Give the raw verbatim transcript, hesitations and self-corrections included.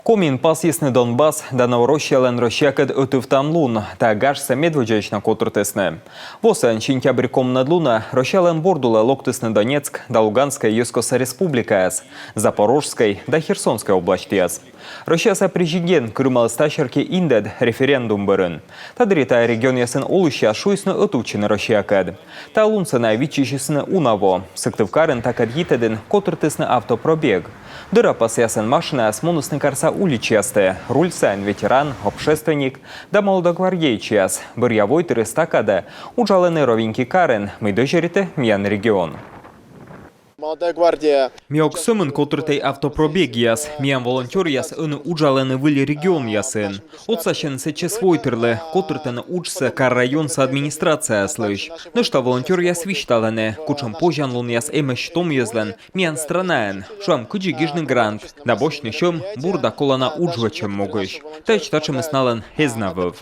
Комиын пасйисны Донбасс да Новороссиялӧн Россиякӧд ӧтувтан лун. Та гажсӧ медводдзаысь на котыртісны. Во сайын сентябрь комынӧд лунӧ Россиялӧн борд улӧ локтісны Донецк да Луганскӧй йӧзкостса республикаяс, Запорожскӧй да Херсонскӧй областьяс. Россияса президент кырымаліс та серти индӧд референдум бӧрын. Та дырйи тайӧ регионъясын олысьяс шуисны ӧтувтчыны Россиякӧд. Та лунсӧ найӧ виччысисны уна во. Сыктывкарын такӧд йитӧдын котыртісны автопробег. Дӧрапасъясӧн машинаяс мунісны карса уличьястӧ. Руль сайын ветеран, общественник да молодогвардеецъяс. Бӧръя войтырыс та кадӧ уджалӧны Ровеньки карын, мый дӧзьӧритӧ миян регион. Молодая гвардия. Ми ог сӧмын котыртӧй автопробегъяс. Миян волонтёръяс ӧні уджалӧны выль регионъясын. Отсасьӧны сэтчӧс войтырлы, котыртӧны уджсӧ кар-районса администрацияяслысь. Нӧшта волонтёръяс висьталӧны, кутшӧм позянлунъяс эмӧсь том йӧзлӧн миян странаын. Шуам, кыдзи гижны грант да босьтны сьӧм, бур да колана удж вӧчӧм могысь. Таӧдз татшӧмыс налӧн эз на вӧв.